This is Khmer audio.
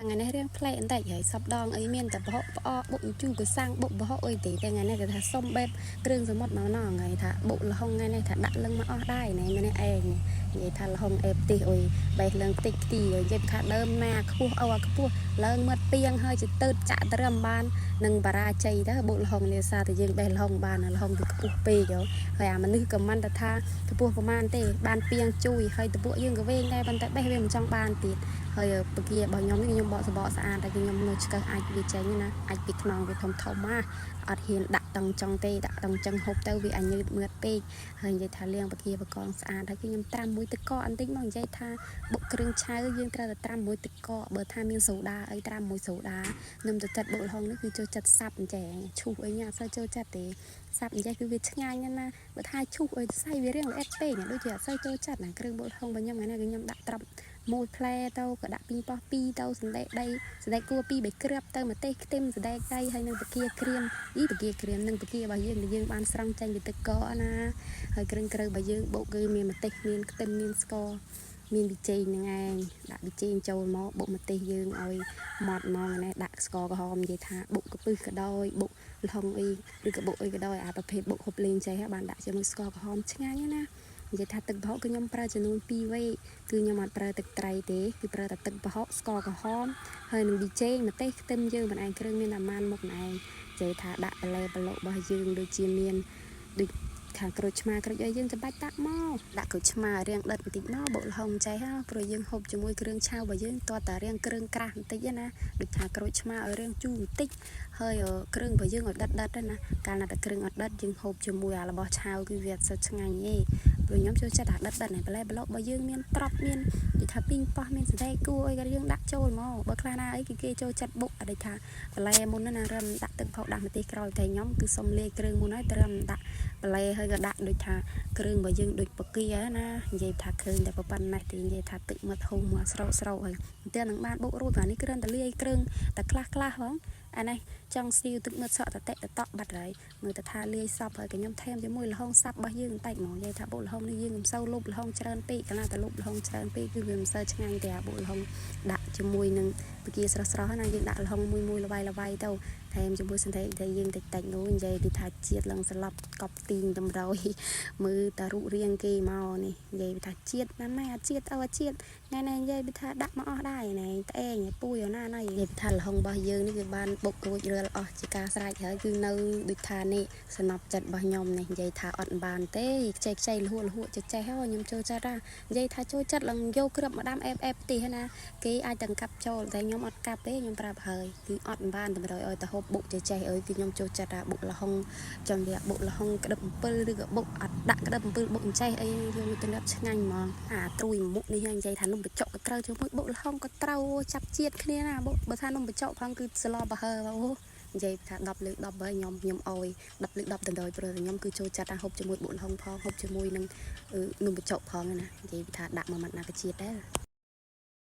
ថ្ងៃនេះរៀងប្លែកបន្តិចហើយសពដងអីមានតែប្រហុកផ្អកបុកជូរកសាំងបុកប្រហុកអីទេតែថ្ងៃនេះគេថាសុំបែបគ្រឿងសមុទ្រមកណងហើយថាបុកល្ហុងថ្ងៃនេះថាដាក់លឹងមកអស់ដែរណែម្នាក់ឯងនិយាយថាល្ហុងអេបទីអុយបេះលឹងតិចខ្ទីនិយាយថាដើមណាខ្ពស់អូអាខ្ពស់ឡើងមាត់ពីងហើយចទៅចាក់ត្រឹមបាននឹងបរាជ័យទៅបុកល្ហុងនេះសារតែយើងបេះល្ហុងបានល្ហុងវាខ្ពស់ពេកហើយអាមនុស្សក៏មិនទៅថាខ្ពស់ប្រហែលទេបានពីងជួយហើយតពួកយើងក៏វែងដែរប៉ុន្តែបេះវាមិនចង់បានទៀត ហើយពគារបស់ខ្ញុំនេះខ្ញុំបកសបកស្អាតតែខ្ញុំនៅឆ្កឹះអាចវាចេញណាអាចពីខ្នងវាធំធំណាអត់ហ៊ានដាក់តឹងចង់ទេដាក់តឹងចឹងហូបទៅវាអញញើតມືតពេកហើយនិយាយថាលាងពគាបកងស្អាតហើយខ្ញុំត្រាំមួយទឹកកកបន្តិចមកនិយាយថាបុកគ្រឿងឆៅយើងត្រូវតែត្រាំមួយទឹកកកបើថាមានសូដាអីត្រាំមួយសូដាខ្ញុំទៅចិត្តបុកល្ហុងនេះគឺចូលចិត្តសាប់អញ្ចឹងឈូសអីញ៉ាំអត់សូវចូលចិត្តទេសាប់អញ្ចេះគឺវាឆ្ងាញ់ណាស់ណាបើថាឈូសអីសៃវារៀងល្អិតពេកដូចជាអត់សូវចូលចិត្តណាគ្រឿងបុកល្ហុងរបស់ខ្ញុំថ្ងៃនេះគឺខ្ញុំដាក់ត្រប់ មួយផ្លែទៅក៏ដាក់ពីងប៉ោះពីរទៅសណ្ដែកដីសណ្ដែកគួរពីរបីគ្រាប់ទៅម្ទេសខ្ទឹមសណ្ដែកដីហើយនឹងពគាក្រៀមអីពគាក្រៀមនិងពគារបស់យើងដែលយើងបានស្រង់ចេញពីទឹកកកណាហើយគ្រឿងក្រៅរបស់យើងបុកគឺមានម្ទេសមានខ្ទឹមមានស្ករមានប៊ីចេងហ្នឹងឯងដាក់ប៊ីចេងចូលមកបុកម្ទេសយើងឲ្យម៉ត់ហ្មងណាដាក់ស្ករក្រហមនិយាយថាបុកកពឹសក៏ដោយបុកល្ហុងអីឬក៏បុកអីក៏ដោយអាប្រភេទបុកហូបលេងចេះបានដាក់ជាមួយស្ករក្រហមឆ្ងាញ់ណានិយាយថាទឹកប្រហុកគឺខ្ញុំប្រើចំនួន2វេ គឺខ្ញុំអត់ប្រើទឹកត្រីទេគឺប្រើតែទឹកប្រហុកស្ករក្រហមហើយនឹងប៊ីចេងម្ទេសខ្ទឹមយើងមិនឯងគ្រឿងមានតែម៉ានមុខឯងនិយាយថាដាក់បន្លែប្រឡុករបស់យើងដូចជាមានដូចខាងក្រូចឆ្មាក្រូចអីយើងចាំបាច់ដាក់មកដាក់ក្រូចឆ្មារាងដិតបន្តិចមកបុកល្ហុងចេះហ่าព្រោះយើងហូបជាមួយគ្រឿងឆៅរបស់យើងតើតារាងគ្រឿងក្រាស់បន្តិចណាដូចថាក្រូចឆ្មាឲ្យរាងជូរបន្តិចហើយគ្រឿងរបស់យើងឲ្យដិតដិតណាកាលណាតែគ្រឿងអត់ដិតយើងហូបជាមួយអារបស់ឆៅគឺវាអត់សូវឆ្ងាញ់ទេ ព្រោះខ្ញុំចូលចិត្តអាដិតដិតនេះបន្លែប្លុកបើយើងមានត្រប់មាននិយាយថាពីងប៉ោះមានសណ្តែកគួរអីក៏យើងដាក់ចូលមកបើខ្លះណាអីគឺគេចូលចិត្តបុកអត់ថាបន្លែមុនណារឹមដាក់ទឹកផុសដាក់ម្ទេសក្រោយតែខ្ញុំគឺសុំលាយគ្រឿងមុនហើយត្រឹមដាក់បន្លែហើយក៏ដាក់ដូចថាគ្រឿងរបស់យើងដូចពគាណានិយាយថាឃើញតែប៉ុណ្ណេះទេនិយាយថាទឹកមាត់ហូរមកស្រោកស្រោកហើយតែនឹងបានបុករួចអានេះគ្រាន់តែលាយគ្រឿងតែខ្លះខ្លះហ្មងអានេះចង់ស្ទាវទឹកមាត់សក់តតិតតក់បាត់ហើយ មើលទៅថាលាយសពហើយក៏ខ្ញុំថែមជាមួយល្ហុងសាប់របស់យើងបន្តិចហ្មងនិយាយថាបុកល្ហុងនេះយើងមិនសូវលុបល្ហុងច្រើនពេកកាលណាតែលុបល្ហុងច្រើនពេកគឺវាមិនសូវឆ្ងាញ់ទេអាបុកល្ហុងដាក់ជាមួយនឹងពគាស្រស់ស្រស់ណាយើងដាក់ល្ហុងមួយមួយល្បាយល្បាយទៅថែមជាមួយសណ្តែកដែលយើងតិចតិចនោះនិយាយពីថាជាតិឡើងស្លាប់កប់ទីងតម្រយមើលតារូបរាងគេមកនេះនិយាយពីថាជាតិណាស់អាជាតិអើអាជាតិថ្ងៃនេះនិយាយពីថាដាក់មកអស់ដែរណែត្អេងពួយណាណៃនិយាយពីថាល្ហុងរបស់យើងនេះគឺបានបុករួចរាល់អស់ជាការស្រេចហើយគឺនៅដូចថានេះសំណប់ចិត្តរបស់ខ្ញុំនេះនិយាយថាអត់បានទេខ្ចីខ្ចីលហួលហួចេះចេះខ្ញុំចូលចិត្តណានិយាយថាចូលចិត្តឡើងយកគ្រាប់មកដាំអេបអេបទីណាគេអាចទាំងកាប់ចូលតែខ្ញុំអត់កាប់ទេខ្ញុំប្រាប់ហើយគឺអត់បានតម្រូវឲ្យទៅហូបបុកចេះចេះអើយគឺខ្ញុំចូលចិត្តថាបុកល្ហុងចង់និយាយបុកល្ហុងក្តឹបអំពិលឬក៏បុកអត់ដាក់ក្តឹបអំពិលបុកអញ្ចេះអីយកទៅនឹកឆ្ងាញ់ហ្មងអាត្រួយមុខនេះនិយាយថានំបញ្ចុកក៏ត្រូវជាមួយបុកល្ហុងក៏ត្រូវចាប់ជាតិគ្នាណាបុកបើថានំបញ្ចុកផងគឺស្លបើហើអូនិយាយថា10លើ10ហើយខ្ញុំខ្ញុំអោយ10លើ10ដណ្ដយព្រោះខ្ញុំគឺចូលចិត្តថាហូបជាមួយបុកល្ហុងផងហូបជាមួយនឹងនំបញ្ចុកផងណានិយាយថាដាក់មួយម៉ាត់ណាក៏ជាតិដែរ។